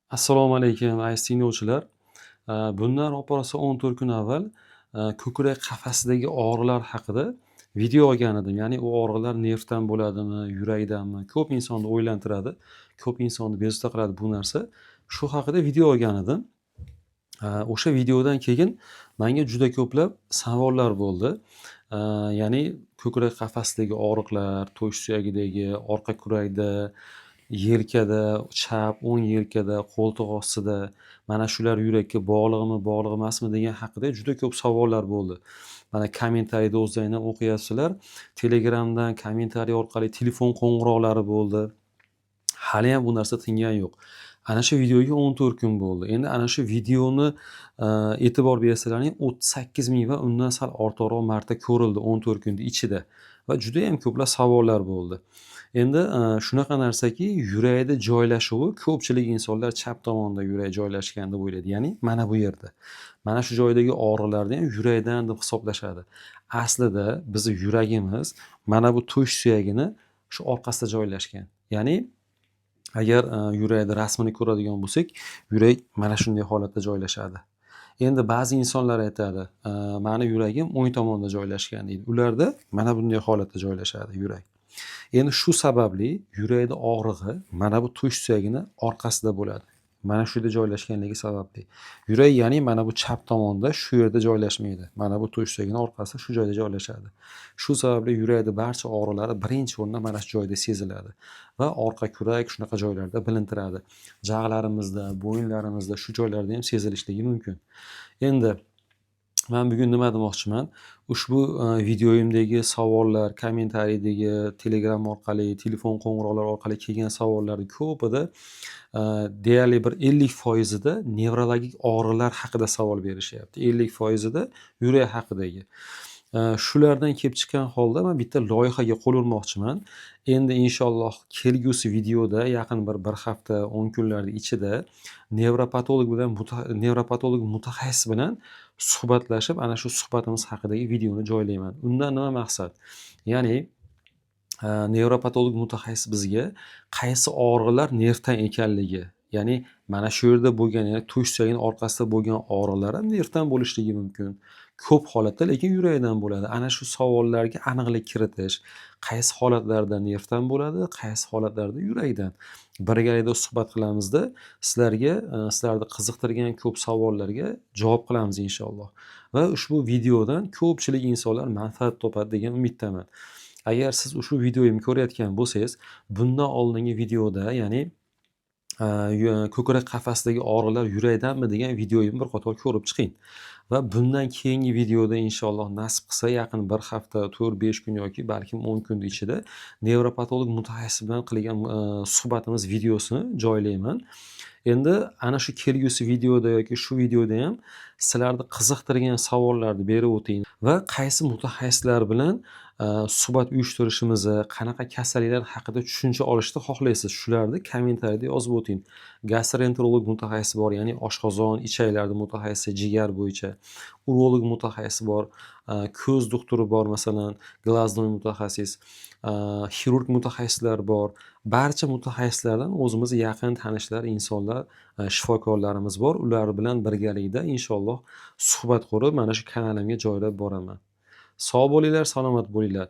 Assalomu alaykum, aziz tinglovchilar. Bundan roppa-rosa 14 kun avval ko'krak qafasidagi og'riqlar haqida video olgan edim. Ya'ni u og'riqlar nervdan bo'ladimi, yurakdanmi? Ko'p insonni o'ylantiradi, ko'p insonni bezovta qiladi bu narsa. Shu haqida video olgan edim. O'sha videodan keyin menga juda ko'plab savollar bo'ldi. Ya'ni ko'krak qafasidagi og'riqlar, to'sh suyagidagi, orqa kurakda, yelkada, chap, o'ng yelkada, qo'ltiq ostida, mana shular yurakka bog'liqmi, bog'liq emasmi degan haqida juda ko'p savollar bo'ldi. Mana kommentariyda o'zlaring ham o'qiyapsizlar. Telegramdan kommentariy orqali telefon qo'ng'iroqlari bo'ldi. Haliyam bu narsa tingani yo'q. Ana shu videoga 14 kun bo'ldi. Endi ana shu videoni e'tibor bersalaring, 38 ming va undan sal ortiqroq marta ko'rildi 14 kunni ichida va judayam ko'plab savollar bo'ldi. Endi shunaqa narsaki, yurakda joylashuvi, ko'pchilik insonlar chap tomonda yurak joylashgan deb o'ylaydi. Ya'ni mana bu yerda. Mana shu joydagi og'riqlarni ham yurakdan deb hisoblashadi. Aslida bizni yuragimiz mana bu to'sh suyagini shu orqasida joylashgan. Ya'ni agar yurakni rasmini ko'radigan bo'lsak, yurak mana shunday holatda joylashadi. Endi ba'zi insonlar aytadi, mani yuragim o'ng tomonda joylashgan deydi. Ularda mana bunday holatda joylashadi yurak. Endi shu sababli yurakni og'rig'i mana bu to'sh suyagini orqasida bo'ladi. Mana shu yerda joylashganligi sababli. Yurak, ya'ni mana bu chap tomonda, shu yerda joylashmaydi. Mana bu to'sh suyagini orqasida, shu joyda joylashadi. Shu sababli yurakni barcha og'riqlari birinchi o'rinda mana shu joyda seziladi va orqa kurak, shunaqa joylarda bilintiradi. Jag'larimizda, bo'yinlarimizda, shu joylarda ham sezilishligi mumkin. Endi man bugun nima demoqchiman? Ushbu videoyimdagi savollar, kommentariydagi, Telegram orqali, telefon qo'ng'iroqlari orqali kelgan savollarni ko'pida, deyarli bir 50 foizida nevrologik og'riqlar haqida savol berishyapti. 50 foizida yurak haqidagi. Shulardan kelib chiqqan holda man bitta loyihaga qo'l urmoqchiman. Endi inshaalloh kelgusi videoda, yaqin bir hafta, 10 kunlarni ichida nevropatolog bilan, nevropatolog mutaxassis bilan suhbatlashib, ana shu suhbatimiz haqidagi videoni joylayman. Undan nima maqsad? Ya'ni nevropatolog mutaxassis bizga qaysi og'riqlar nervdan ekanligi, ya'ni mana shu yerda bo'lgan, ya'ni to'sh suyagini orqasida bo'lgan og'riqlar ham nervdan bo'lishligi mumkin. Ko'p holatda lekin yurakdan bo'ladi. Ana shu savollarga aniqlik kiritish, qaysi holatlarda nervdan bo'ladi, qaysi holatlarda yurakdan. Birgalikda suhbat qilamizda, sizlarga sizlarni qiziqtirgan ko'p savollarga javob qilamiz inshaalloh. Va ushbu videodan ko'pchilik insonlar manfaat topadi degan umiddaman. Agar siz ushbu videoyimni ko'rayotgan bo'lsangiz, bundan oldingi videoda, ya'ni ko'krak qafasidagi og'riqlar yurakdanmi degan videoyimni bir qator ko'rib chiqing. Va bundan keyingi videoda inshaalloh, nasib qilsa, yaqin bir hafta, 4-5 kun yoki balkim 10 kun ichida nevropatolog mutaxassis bilan qilgan suhbatimiz videosini joylayman. Endi ana shu kelgusi videoda yoki shu videoda ham sizlarni qiziqtirgan savollarni berib o'ting va qaysi mutaxassislar bilan suhbat uyushtirishimizni, qanaqa kasalliklar haqida tushuncha olishni xohlaysiz, shularni kommentariyada yozib o'ting. Gastroenterolog mutaxassisi bor, ya'ni oshqozon, ichaklarni mutaxassisi, jigar bo'yicha. Urolog mutaxassisi bor, ko'z doktori bor, masalan, глазной mutaxassis, xirurg mutaxassislar bor. Barcha mutaxassislardan o'zimiz yaqin tanishlar, insonlar, shifokorlarimiz bor. Ular bilan birgalikda inshaalloh suhbat qurib, mana shu kanalimga joylab boraman. Sog' bo'linglar, salomat bo'linglar.